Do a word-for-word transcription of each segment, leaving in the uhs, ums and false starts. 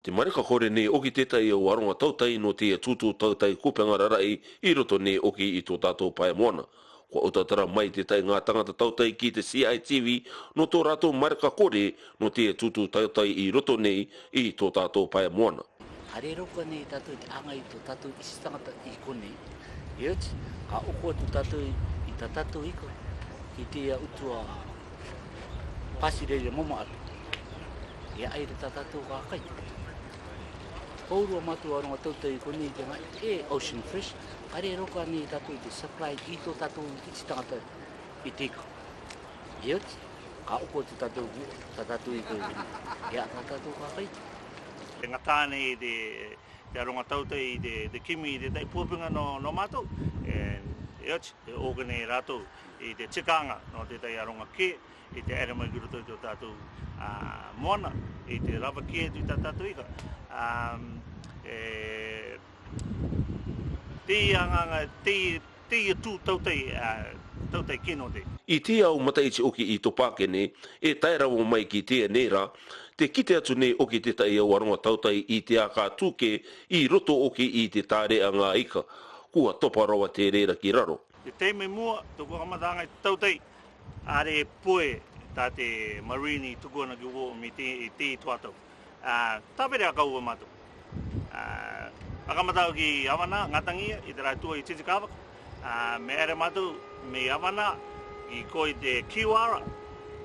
Te mareka kore nei ʻoki te taʻi au aronga tautai nō te tūtū tautai kupenga raraʻi i roto nei ʻoki i tō tātou pae moana. Kua ʻutatara mai te taʻi ngā tangata tautai ki te C I T V nō tō rātou mareka kore nō te tūtū tautai i roto nei i tō tātou pae moana. Ka rē roka nei tātou te anga i tō tātou iti tangata i konei. E oti, ka ʻoku atu tātou i tā tātou ika ki te ia utua pasi rere mama atu. E ai re tā tātou ka kai. Kōrua mātou aronga tautai i konei te ngai e Ocean Fresh. Ka rē roka nei tātou i te supply i tō tātou iti tangata i te ika. E oti, ka ʻoku atu tātou, tā tātou ika i konei. E a tā tātou ka kai. E ngata nei te, te aronga tautai i te, te kimi i te taʻi puapenga nō, nō mātou. E, e oti, e ʻoka nei rātou i te tikanga nō te taʻi aronga kē, i te ere mai ki roto i tō tātou, ā, moana, i te rava kē atu i tā tātou ika. Ā, e, te ia nganga, te, te ia tū tautai, ā, tautai kē nō te. I te au mataʻiti ʻoki i tō pāke nei, e tae rava mai ki te nei rā, te kite atu nei ʻoki te taʻi au aronga tautai i te aka tū kē i roto ʻoki i te tāreʻa ngā ika. Kua topa rava te reira ki raro. Te taime mua, tō kua kamata anga i te tautai, are poe tā te Marine i tuku ana ki Wō me te, i te tuatau. Ā, tāvere a kau a mātou. Ā, aka mātou ki Avana, Ngatangia, i te rā tua i Titicaca. Ā, me ere mātou, me Avana, i koi te Kiwara,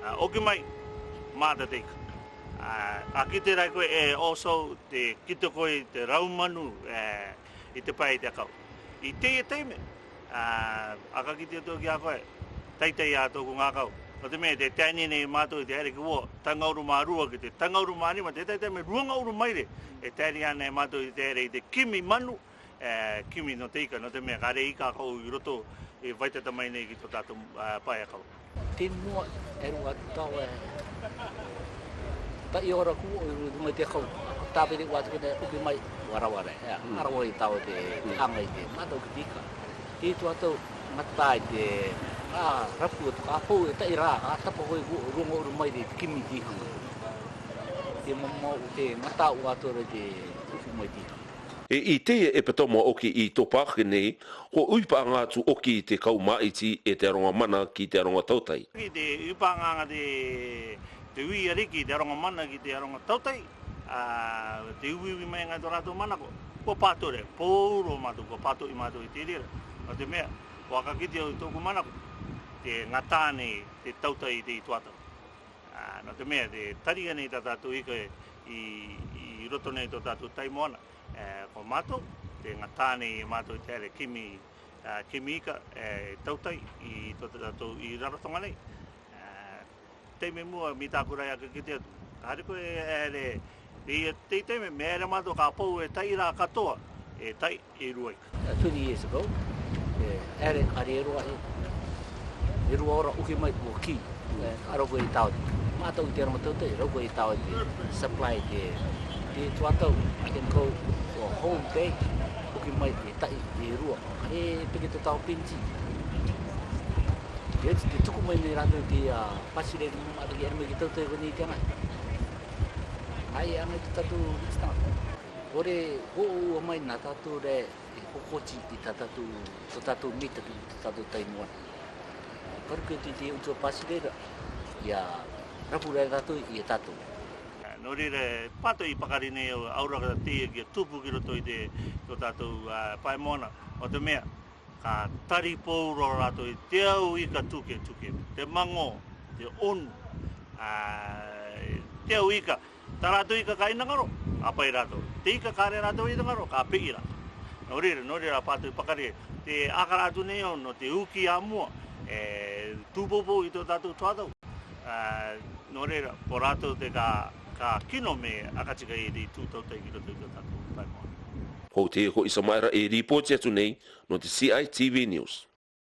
ā, ʻoki mai, mātou te ika. Ā, a kite rai koe e also te kite koe te rau manu, ē, i te pae i te akau. I teie taime, ā, a ka kite atu ki a koe, taitai a tōku ngākau. Nō te mea, te tae nei nei mātou i te ere ki Wō, taingauru mā rua ki te taingauru mā rima, te tae taime ruangauru maire, e tae ri ana e mātou i te ere i te kimi manu, ē, kimi nō te ika, nō te mea, ka rē ika kau i roto, e vaitata mai nei ki tō tātou, ā, pae akau. Te mua, e rua tau e. Taʻi ora ku, o i runga te kau. Tāvere ua tuku nei, ʻoki mai, ua rava re. Ē, ā rava i tau te, te anga i te, mātou ki te ika. Te tuatau, ngata i te, ā, rapu atu, ka pou e taʻi rā, ka tapa koe, ruangauru mai te kimi te hanga. Te mama, te ngata ua tō re te, ʻoki mai te hanga. E i teie ʻepitoma ʻoki i tō pāke nei, kua ui paʻanga atu ʻoki te kau māʻiti e te aronga mana ki te aronga tautai. Ki te ui paʻanga anga te, te ui ariki te aronga mana ki te aronga tautai, ā, te uiui mai ngai tō rātou manako. Kua pātoʻi, pōro mātou, kua pātoʻi mātou i te reira. Nō te mea, kua ka kite au i tōku manako, te ngata nei te tautai i te i tuatau. Ā, nō te mea, te tari nei tā tātou ika i, i roto nei tō tātou tai moana. Ē, ko mātou, te ngata nei mātou i te ere kimi, ā, kimi ika, ē, tautai i tō tātou i Rarotonga nei. Ā, taime mua, mi tāku rai aka kite atu. Ka hare koe e ere, i te taime, me ere mātou ka pou e tai rā katoa, e tai, e rua ika. Uh, twenty years ago, e, ere, ka rē rua e, e rua ora ʻoki mai kua kī, e, aro koe i tau te. Mātou i te aronga tautai, rau koe i tau te supply te, te tuatau, I can go for a whole day, ʻoki mai te tai, e rua. Ka rē peke tō tau penti. Te, te tuku mai nei rātou te, ā, pasi rere mama atu ki ere mai ki tautai ko nei te anga. Ai, anga i tō tātou iti tangata. Kore, ko ua mai nā tātou re, e hokoti i tā tātou, tō tātou mitaki, tō tātou tai moana. Karu ke te te utua pasi rere, ia rapu rere tātou, ia tātou. Nō reira, pātoʻi pakari nei au, auraka teie kia tupu ki roto i te, tō tātou, ā, pae moana, o te mea, ka tari pōro rātou i te au ika tuke, tuke, te mango, te onu, ā, te au ika, tā rātou ika ka ina ngaro, ka pai rātou. Te ika ka rē rātou ina ngaro, ka peʻi rā. Nō reira, nō reira pātoʻi pakari, te ʻakara atu nei au, nō te uki ā mua, e, tūpoupou i tō tātou tuatau. Ā, nō reira, ko rātou te ka, ka kino me ʻakatika i te tū tautai ki roto i tō tātou pae moana. Ko te ko Isamaera e ripoti atu nei, nō te C I T V News.